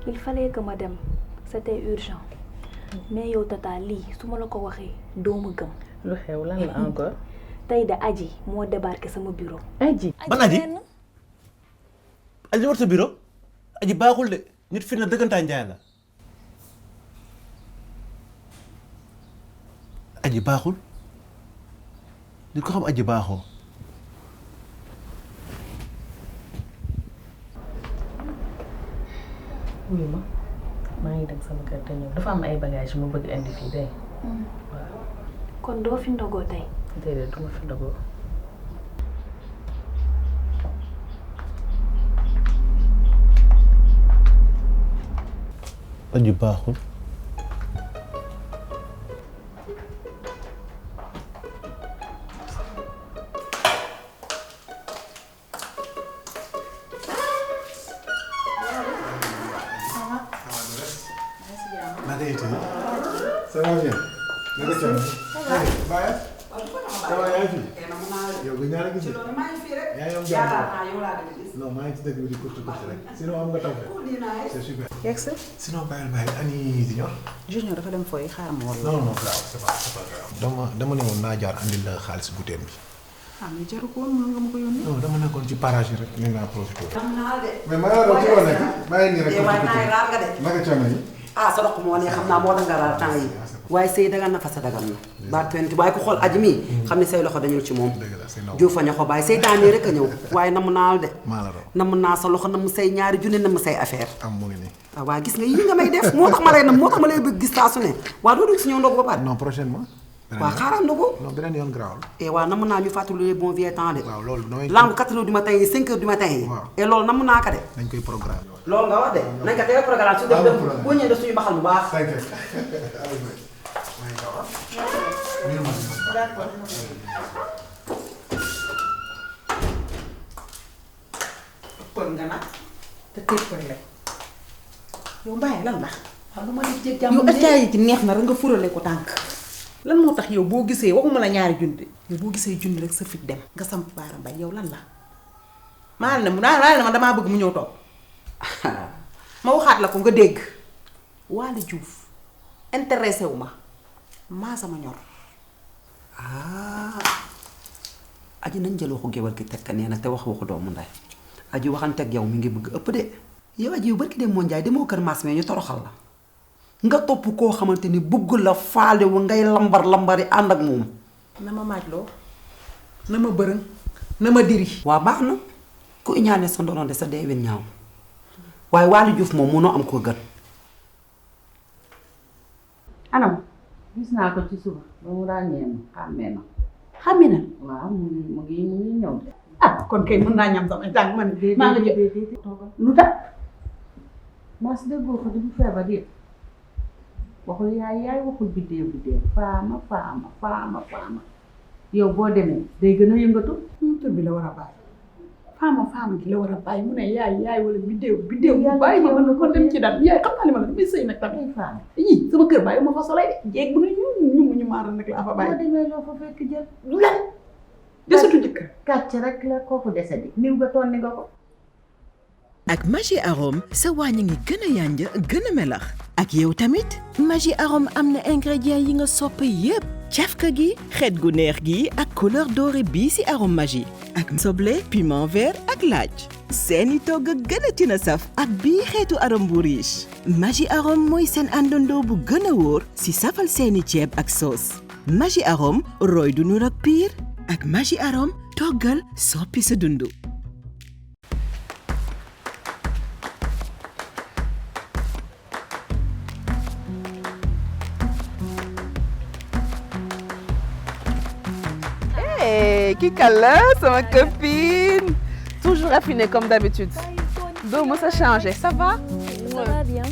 il fallait que ma dem c'était urgent mais yow tata lii su ma la ko waxee doo ma gëm. lu xew lan la encore. tey de aji moo débarqué sama bureau. aji ban aji aji war sa bureau aji baaxul de nit fi na dëggantaan njaay la aji baaxul nit ko xam aji baaxoo. wuyu ma maa ngi dem sama kër te ñëw dafa am ay bagages mu bëgg indi fii day waaw. kon doo fi ndogoo tey. déedéet du ma fi ndogoo. aji baaxul. naka it ça va bien. naka coono. Baye. ça va yaa ngi fi. yow gëj naa la gis. yaa ngi am jàmm. non maa ngi ci dëkk bi di kurti kurti rek. sinon am nga taw fekk. c'est super. yegg si. sinon bàyyil bàyyil ani Junior. Junior dafa dem fooy xaaral ma wala. non non grave c'est pas grave. dama ne woon naa jaar andil la xaalis butéel bi. ah mais jaru ko woon mën nga ma ko yónnee. non dama nekkoon ci parage yi rek ni naa profité. mais maa ngi doon ci woon nekk bàyyi nii rek. waaye naa raar nga de. naka coono yi. ah sa dox moo ne xam naa moo tax nga raar temps yi waaye sëy dagan na fasa dagan na baat tuuti waaye ku xool aji mi xam ne say loxo dañul ci moom juufa ña ko bàyyi say daanee rek a ñëw waaye namm naal de namm naa sa loxo namm say ñaari junne namm say affaire am mu ngi nii waaw waa gis nga yii nga may def moo tax ma lay nam moo tax ma lay bëgg gis saa su ne waa doo dugg si ñëw ndogu ba pare non prochainement waaw xaaral ndogu non beneen yoon garaawul et waaw namm naa ñu fàttali les bons vieux temps de waaw loolu lamb 4 heures du matin yi 5 heures du matin yi et loolu namm naa ko de dañ koy programme loolu nga wax de nañ ko teel programme su def boo ñëwee def suñu baxal bu baax kon nga nag te téppal la yow Mbaye lan la waaw lu ma def jég jàmm yow attaaya yi ci neex na rek nga furale ko tànk lan moo tax yow boo gisee waxuma la ñaari junni yow boo gisee junni rek sa fit dem nga samp baara mbay yow lan la maa ne ma damaa bëgg mu ñëw toog ma waxaat la ko nga dégg Waly Diouf intéressé wu ma maa sama ñor aji nañ jël waxu géwal ki teg ka nee na te wax waxu doomu nday aji waxanteeg yow mi ngi bëgg ëpp de yow aji yu barki dem moo njaay demoo kër maas mais ñu toroxal la nga topp koo xamante ni bëgg la faale wu ngay lambari ànd ak moom na ma maajloo na ma bërëng na ma diri waa baax na ku iñaane sa ndolonde sa deewin ñaaw waaye Waly Diouf moom mënoo am ko gën anam gis naa ko ci suba ba mu ràññee ma xàmmee na xàmmee na waaw mu ngi ñëw de ah kon kay mën naa ñam sama jàng man maa nga jël lu tax mas déggoo ko di bu feebar yëpp waxul yaay waxul biddéew faama yow boo demee day gën a yëngatu tur bi la war a bàyyi faama gi la war a bàyyi mu ne yaay wala biddéew bu bàyyi ma mën na ko dem ci daal yaay xam naa li ma la damay sëy nag tamit faama yii sama kër bàyyi ma fa solay de jeeg bu ne ñu maaral nag laa fa bàyyi boo demee loo fa fekk jël lan desatu jëkkër kàcc rek la kooku desadi niw nga tonni nga ko ak Maggi Arôme sa waañ a ngi gën a yànj gën a melax ak yow tamit Maggi Arôme am na ingrédients yi nga sopp yépp cafka gi xeet gu neex gi ak couleur dorée bii ci arôme Maggi ak soble piment vert ak laaj seeni togg gën a tina saf ak bii xeetu arôme bu riche Maggi Arôme mooy seen àndandoo bu gën a wóor ci safal seeni ceeb ak sauce Maggi Arôme roy du nur ak piir ak Maggi Arôme toggal soppi sa dundu Kikala, c'est ma copine. Toujours raffinée comme d'habitude. Donc, moi, ça a changé. Ça va? Ça va bien.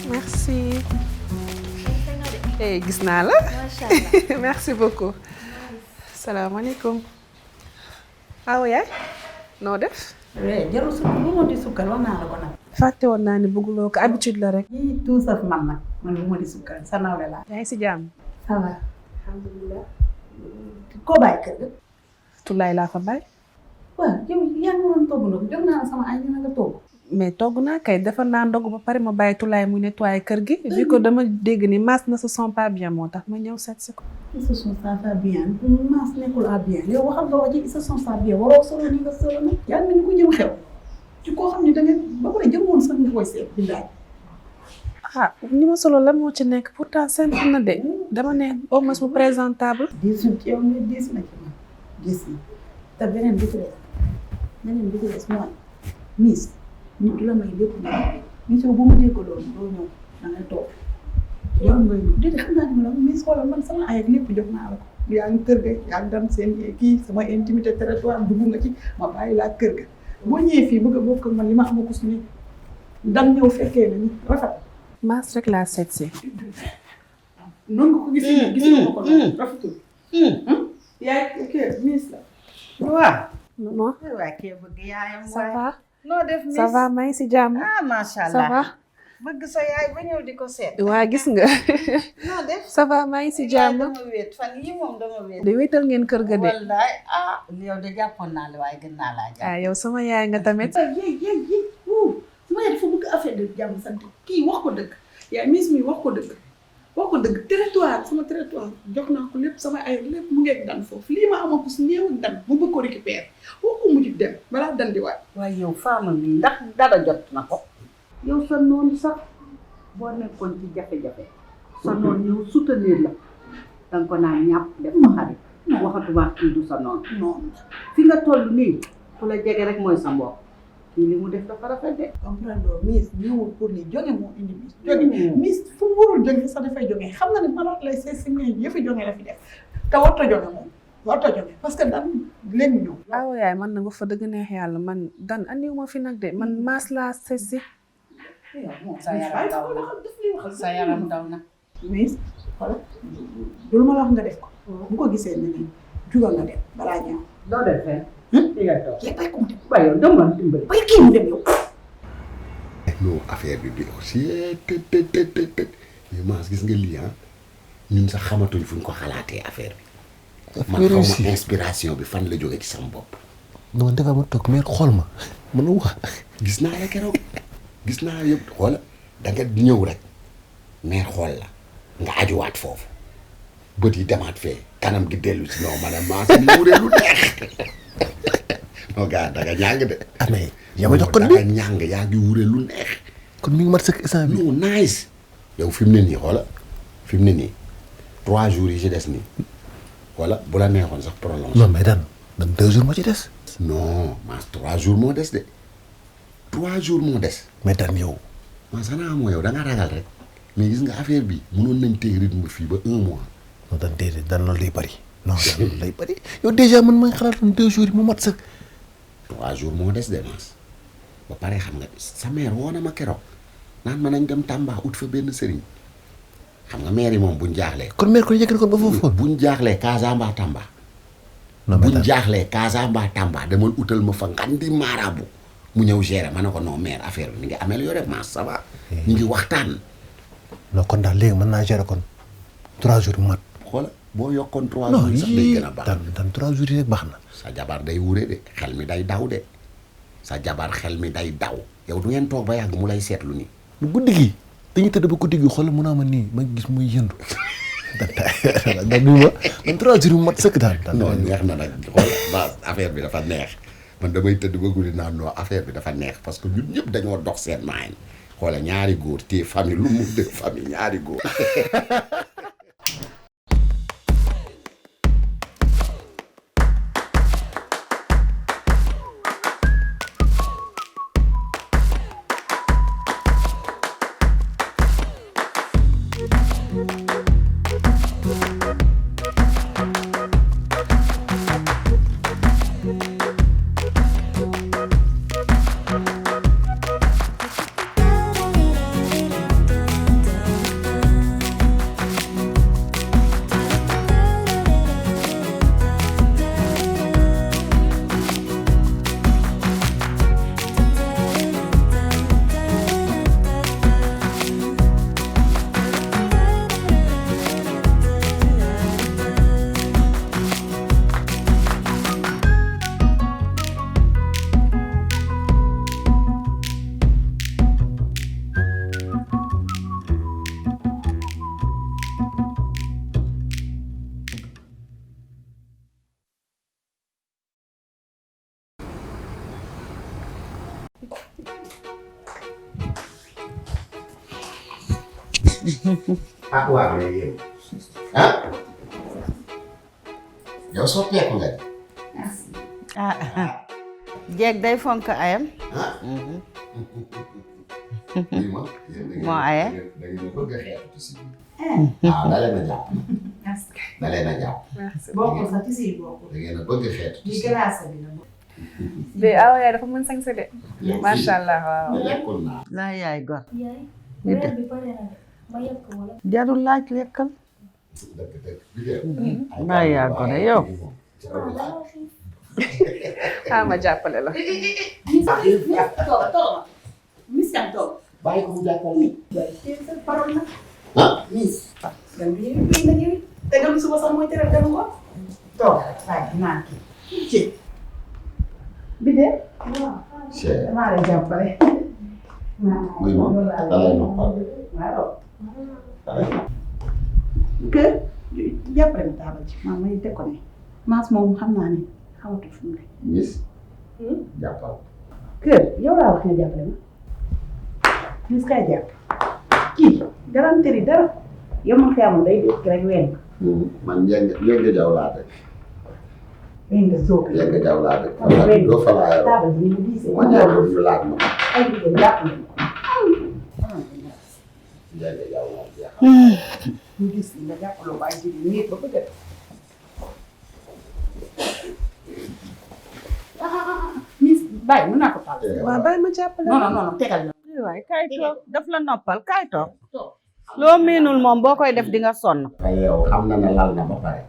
Merci. Hey, gis naa la. Merci beaucoup. Salam alaikum. Ah oui, noo def? jarul su lu ma di sukkal wax naa la ko nag. fàtte woon naa ne bëgguloo ko habitude la rek. yii tout sauf man nag man lu ma di sukkal sa nawle laa. yaa ngi si jàmm. ça va alhamdulilah. koo bàyyi kër ga. Tulaay laa fa bàyyi. waaw yow yaa ngi waroon togg ndogu jox naa la sama añ nga togg. mais togg naa kay defar naa ndog ba pare ma bàyyi Tulaay muy nettoyer kër gi. vu que dama dégg ni Mass ne se sent pas bien moo tax ma ñëw seet si ko. ils se sont pas bien Mass nekkul à bien yow waxal nga wax ji ils se sont pas bien waroo solo ni nga solo nag yaa ngi ni ko jëm xew ci koo xam ne da ngeen ba pare jëm woon sax nga koy seet bindaay. ah ni ma solo la moo ci nekk pourtant simple na de dama ne au moins mu présentable. diisul ci yow nga diis na ci man diis na te beneen bi ci des mooy Miss nit du la may lépp nag Miss yow bu ma déggaloon doo ñëw da ngay toog yow ngay ñëw déedéet xam naa ne ma la Miss xoolal man sama ay ak lépp jox naa la ko yaa ngi kër ga yaa ngi dem seen kii sama intimité territoire dugg nga ci ma bàyyi laa kër ga boo ñëwee fii bëgg a bokk man li ma am ko suñu dam ñëw fekkee na ni rafet. Mass rek laa seet si. noonu nga ko gisee gis nga ko noonu rafetul. yaay kii Miss la. waaw. non. waaw kii bëgg yaayam ça va. noo def Miss ça va maa ngi si jàmm. ah macha allah ça va. bëgg sa yaay ba ñëw di ko seet. waa gis nga. noo def. ça va maa ngi si jàmm. dama wéet fan yii moom dama wéet. de wéetal ngeen kër ga de. wallaay ah yow de jàppoon naa la waaye gën naa laa jàpp. ah yow sama yaay nga tamit. yéeg sama yaay dafa bëgg affaire de jàmm sant kii wax ko dëgg yaay Miss mi wax ko dëgg territoire sama territoire jox naa ko lépp sama ay lépp mu ngeeg dan foofu lii ma ama ko si néew ak dan mu bëgg ko récupérer woo ko mujj dem balaa dan di waay. waaye yow faama mi ndax dara jot na ko. yow sa noonu sax boo nekkoon ci jafe-jafe sa noonu ñëw soutenir la danga ko naan ñàpp def ko xarit waxatuma kii du sa noonu noonu fi nga toll nii ku la jege rek mooy sa mbokk kii li mu def dafa rafet de. comprendre Miss ñëwul pour ni jóge moo indi Miss jóge Miss fu mu warul jóge sax dafay jóge xam nga ne malaat lay seet si mais yëfi jóge la fi def te warta jóge moom warta jóge parce que dan léegi ñëw. waaw yaay man na nga fa dëgg neex yàlla man dan andiwuma fi nag de man Mass laa seet si. sa yaram daw na sa yaram daw na. Miss xoolal du lu ma la wax nga def ko bu ko gisee ne nii jugal nga dem balaa ñëw. doo def fenn. fi nga toog kii bay ko mu dem waaye yow dama dimbali. bay kii mu dem yow. non affaire bi aussi te Mass gis nga lii ñun sax xamatuñ fuñ ko xalaatee affaire bi. man xaw ma inspiration bi fan la jóge ci sama bopp. non dafa ma toog mais xool ma mën na wax. gis naa la keroog gis naa yëpp xoola da nga ñëw rek mais xool la nga ajuwaat foofu bët yi demaat fee kanam gi dellu si non ma ne Mass mi wuree lu neex non gars da nga ñàng de. ah mais yaa ma jox kon bi da nga ñàng yaa ngi wuree lu neex. kon mi ngi mat sëkk instant bi. non nice. yow fi mu ne nii xoola fi mu ne nii 3 jours yi ci des nii wala bu la neexoon sax prolongé. non mais dan 2 jours moo ci des. non Mass 3 jours moo des de 3 jours moo des. mais dan yow. Mass xanaa moo yow da nga ragal rek mais gis nga affaire bi mënoon nañ téye rythme fii ba 1 mois. non dan déedéet dan loolu day bëri. non dan loolu day bëri yow déjà man maa ngi xalaatoon 2 jours yi mu mat sëkk. 3 jours moo des de Mass ba pare xam nga sa mère woo na ma keroog naan ma nañ dem Tamba ut fa benn sëriñ xam nga mère yi moom buñ jaaxlee. kon mère ko yëkkati kon ba foofu. buñ jaaxlee Casa mbaa Tamba. non mais buñ jaaxlee Casa mbaa Tamba demal utal ma fa ngandi maaraabu mu ñëw gérer ma ne ko non mère affaire bi ni ngi amélioré Mass ça va. ñu ngi waxtaan. non kon daal léegi mën naa gérer kon 3 jours mu mat. xoola boo yokkoon 3 jours sax day gën a baax. dan 3 jours yi rek baax na. sa jabar day wure de xel mi day daw de sa jabar xel mi day daw yow du ngeen toog ba yàgg mu lay seetlu nii. lu guddi gi dañuy tëdd ba guddi gi xool mun naa ma nii ma gis muy yëndu. dan bi ma man 3 jours mu mat sëkk daal. non neex na nag xool ba affaire bi dafa neex man damay tëdd ba guddi naan non affaire bi dafa neex parce que ñun ñëpp dañoo dox seen maayin xoola ñaari góor téye famille lu mu de famille ñaari góor. ah waaw mais yéen ah yow soppeeku nga de. jeeg day fonk ayam. moo aye. da ngeen a bëgg a xeetu ci biir. ah da leen a jàpp. da leen a jàpp. bokkul sax ci si bokkul. da ngeen a bëgg a xeetu ci di grâce bi la. de awa yaay dafa mën sañse de. macha allah waaw. lekkul naa. laa yaay gor. yaay weer bi pare na de ma yegg ko wala. jarul laaj lekkal. dëgg dëgg bi de. laa yaa gor yow. ah ma jàppale la. toog Miss Kane toog. bàyyi ko mu jàppale. parole na. ah. Miss. gan bi yow bii nag yow tegal suba sax mooy teral gan ko. toog waaye naan kii. bi de. cher. damaa lay jàppale. muy moom da lay noppal. waaw. da lay noppal. kër jàppale ma taabal ci maa may teg ko ne. maas moom xam naa ne xamatu fu mu ne. Miss. jàppal. kër yow laa wax nga jàppale ma. Miss kay jàpp. kii garantie dara. yow ma xiyaamu day dégg rek wéen. man njëng jaw laa dëkk. wéen nga soo ko. njëng jaw laa dëkk. doo fa laa yor. taabal bi ni mu diisee. ma ñëw ko ñu laaj ma. ay jigéen jàppale ma. njëng jaw moom jeexal. ñu gis nga jàppaloo ko ay jigéen ñi ba bëgg a def. Miss bàyyi mën naa ko taal. waaw bàyyi ma jàppale. non non tegal la. waay kaay toog daf la noppal kaay toog. loo miinul moom boo koy def di nga sonn. te yow xam na ne lal na ba pare.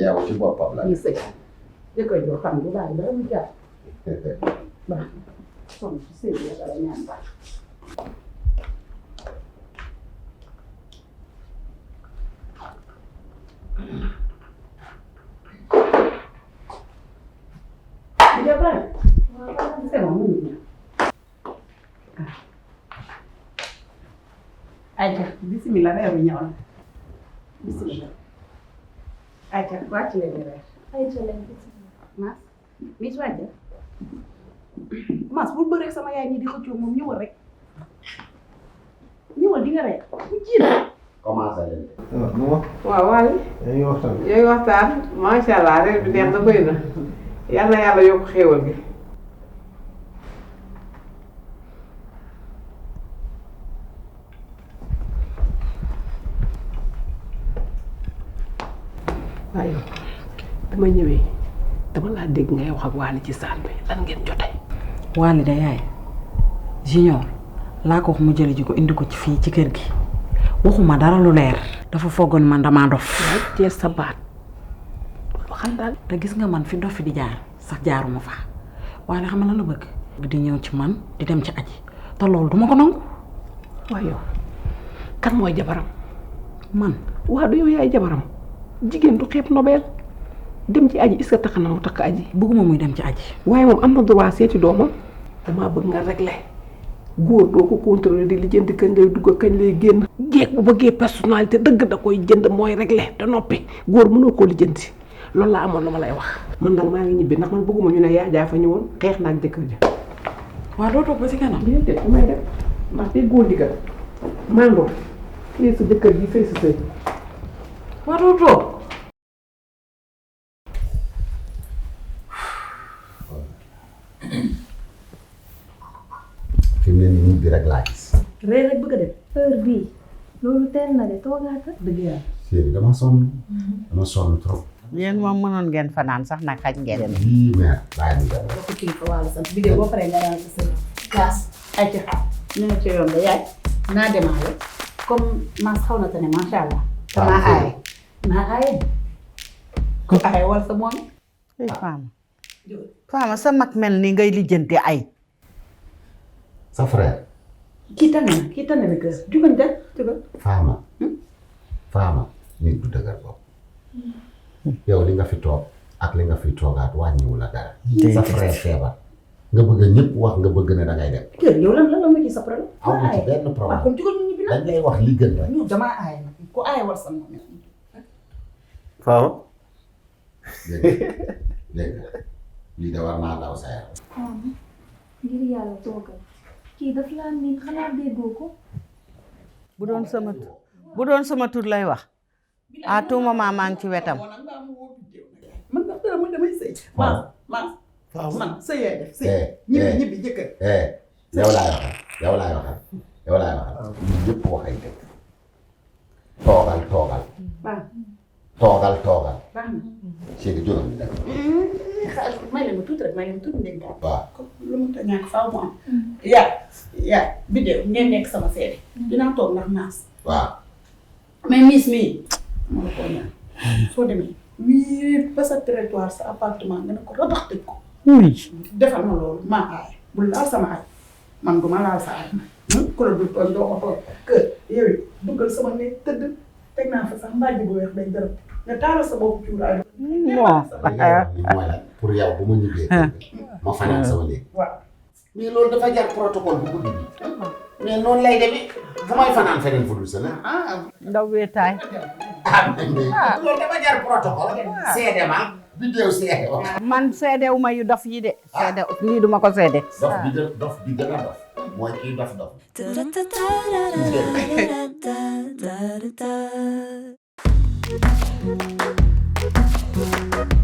yow ci boppam la. ñu sëy jëkkër joo xam ne bàyyi dara mu jàpp. baax sonn ci sëy bi dara ñaan baax. Dia balik. Saya mau minum. Aja, bismillah ya nyol. Bismillah. Aja, wàcc leen rek. ay jëlee Mas, Miss wàcc. Mas bul bëre sama yaay ñi di ko coow moom ñëwal rek. Ñëwal di nga rek. commencé leen. waaw waaye. yaa ngi waxtaan. yaa ngi waxtaan macha allah reer bi neex na bëri na yal na yàlla yokk xéewal gi. waaye dama ñëwee dama laa dégg ngay wax ak Waly ci saal bi lan ngeen jotee. Waly da yaay junior laa ko wax mu jëli ji ko indi ko ci fii ci kër gi waxuma dara lu leer dafa foogoon man damaa dof. waaye teel sa baat waxal daal. te gis nga man fi dof fi di jaar sax jaaruma fa waaye xam nga lan la bëgg. di ñëw ci man di dem ci aji te loolu duma ko nangu. waaye yow kan mooy jabaram. man waaw du yow yaay jabaram jigéen du xeeb nobel dem ci aji est-ce que tax na mu takk aji. bëgguma muy dem ci aji. waaye moom am na droit seeti doomam damaa bëgg nga régler góor doo ko contrôler di lijjanti kañ lay dugg kañ lay génn. jeeg bu bëggee personnalité dëgg da koy jënd mooy régler te noppi góor mënoo koo lijjanti loolu laa amoon na ma lay wax. man nag maa ngi ñibbi ndax man bëgguma ñu ne yaa jaa fa ñëwoon xeex na ak jëkkër ja. waaw doo toog ba ci kanam. déedéet bu may def ndax day góor digal maandoo fii sa jëkkër ji fay sa sëy. waaw doo toog. fi mu ne nii ñibbi rek laa gis. réer rek bëgg a dem. heure bii loolu teel na de toogaata. dëgg yàlla. Chérie dama sonn trop. yéen moom mënoon ngeen fanaan sax nag xaj ngeen dem. yii mère bàyyi mu dem. ko kii ko wàllu sant bi de boo paree nga daan sa gaas ay ca ñu ne ci yoon ba yaay naa demaale comme mas xaw na tane macha allah. damaa aaye naa aaye. ko aaye wal sa moom. Fama sa mag mel ni ngay lijjanti ay. sa frère. kii tane na kër jugal dem jugal. Fama nit bu dëgër bopp. yow li nga fi toog ak li nga fi toogaat wàññiwu la dara. sa frère feebar. nga bëgg ñëpp wax nga bëgg ne dangay dem. kër yow lan ma ci sa problème. aw ma ci benn problème. waaw kon jugal ñu ñibbi dañ lay wax li gën rek. ñu damaa aaye nag ku aaye war sa moom. Fama. dégg nga lii de war naa daw sa yaram. ngir yàlla toogal kii daf laa miin xanaa déggoo ko. bu doon sama tur lay wax à tout moment maa ngi ci wetam. man ndax dara man damay sëy. man sëy yaay def sëy. ñibbi jëkkër. yow laay waxal ñun ñëpp waxay dëgg. toogal. Cheikh jógal ñu dem. may leen ma tuuti rek may leen ma tuuti ndénkaan. waaw lu mu ta ñàkk faaw mu am. yaa bidéew ngeen nekk sama seede. dinaa toog ndax maas. waaw. mais miis mii ma la koo ñaan soo demee wii ba sa territoire sa appartement nga ne ko rabax tëj ko. defal ma loolu maa aay bul laal sama aay man du ma laal sa aay ku la dul tooñ doo ko tooñ kër yow it duggal sama néeg tëdd teg naa fa sax mbàjj bu weex day dërëm nga taalal sa bopp cuuraay. mooy lan pour yow bu ma ñibbee ma fanaan sama néeg. waaw mais loolu dafa jar protocole bu gudd bi. mais noonu lay demee fu may fanaan feneen fu dul sa nag. ndaw weetaay. loolu dafa jar protocole. seede ma bidéew seede ma. man seedewu ma yu dof yi de. seede lii duma ko seede. dof bi gën a dof mooy kii dof. Da